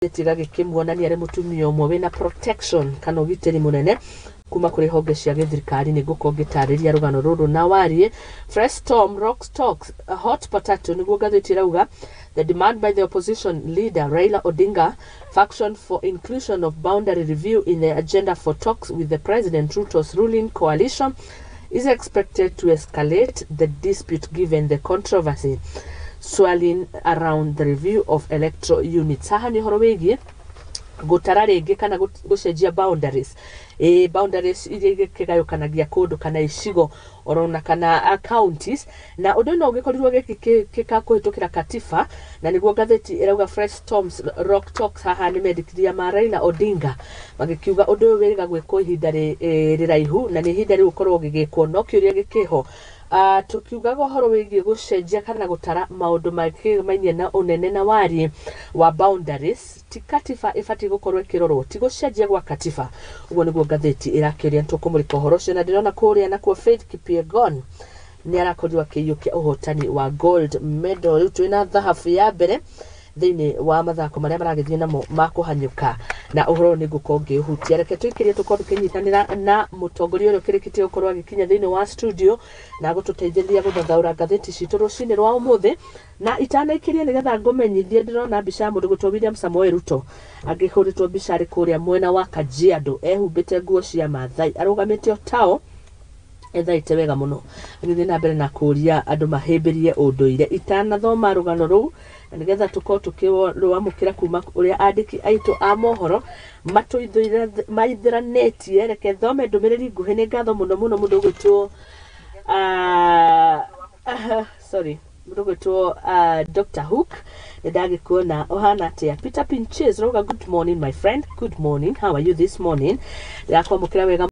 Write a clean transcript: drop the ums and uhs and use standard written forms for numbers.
Ngathĩti ĩgagĩkĩmuonania arĩ mũtumia ũmwe wĩna protection kana ũgitĩri mũnene kuma kũrĩ honge cia gĩthirikari. Nĩ ngũkorwo ngĩtarĩria rũgano rũrũ na wariĩ. Fresh storm rocks talks a hot potato, nĩguo ngathĩti ĩrauga. The demand by the opposition leader Raila Odinga faction for inclusion of boundary review in the agenda for talks with the President Ruto's ruling coalition is expected to escalate the dispute, given the controversy swirling around the review of electoral units. Haha nĩ ũhoro wĩgiĩ gũtara rĩngĩ kana gũcenjia boundaries, ĩ boundaries iria igĩkĩgayũkanagia kũndũ kana icigo orona kana counties, na ũndũ ũyũ no ũgĩkorirwo gĩkĩka kũhĩtũkĩra katiba, na nĩguo ngathĩti ĩrauga fresh storms rock talks. Haha nĩ mendekithia ma Raila Odinga magĩkiuga ũndũ ũyũ wĩrĩga gwĩkwo ihinda rĩraihu na nĩ ihinda rĩu ũkorwo ũgĩgĩkwo, no kĩũria gĩkĩho, tukiugaga ũhoro wĩgiĩ gũcenjia kana gũtara maũndũ makĩgĩmainie na ũnene na wariĩ wa boundaries, ti katiba ĩbatiĩ gũkorwo ĩkĩrorwo, ti gũcenjia gwa katiba? Ũguo nĩguo ngathĩti ĩrakĩũria. Nĩtũkũmũrĩka ũhoro ũcio, na ndĩrona kũrĩa nakuo Faith Kipyegon nĩ arakorirwo akĩiyũkia ũhotani wa gold medal. Rĩu twĩna thahabu ya mbere thĩinĩ wa mathako marĩa maragĩthiĩ namo ma kũhanyũka, na ũhoro ũyũ nĩ ngũkorwo ngĩũhutia. Reke tũikĩrie tũkorwo tũkĩnyitanĩra na mũtongoria ũrĩa ũkĩrĩkĩtie gũkorwo agĩkinya thĩinĩ wa studio na gũtũteithĩrĩria gũthathaũra ngathĩti citũ rũcinĩ rwa ũmũthĩ. Na itanaikĩria, nĩgetha ngũmenyithie, ndĩrona mbica ya mũndũ gwĩtwo William Samoei Ruto angĩhũrĩtwo mbica arĩ kũrĩa mwena wa Kajiado, ehumbĩte nguo cia Maathai, arũgamĩte o tao ethaite wega mũno, agĩthiĩ na mbere na kũria andũ mahĩmbĩrie ũndũire. Itanathoma rũgano rũu, na nĩgetha tũkorwo tũkĩrwamũkĩra kuma ũrĩa andĩki aitũ a mohoro maithĩranĩtie, reke thome ndũmĩrĩri nguhĩ. Nĩ ngatho mũno mũno mũndũ ũgwĩtwo sorry, mũndũ ũgwĩtwo Dr Hook, nĩ ndagĩkuona. Ũhana atĩa? Peter Pinches rauga, "Good morning, my friend." Good morning, how are you this morning? Ndĩrakwamũkĩra wega.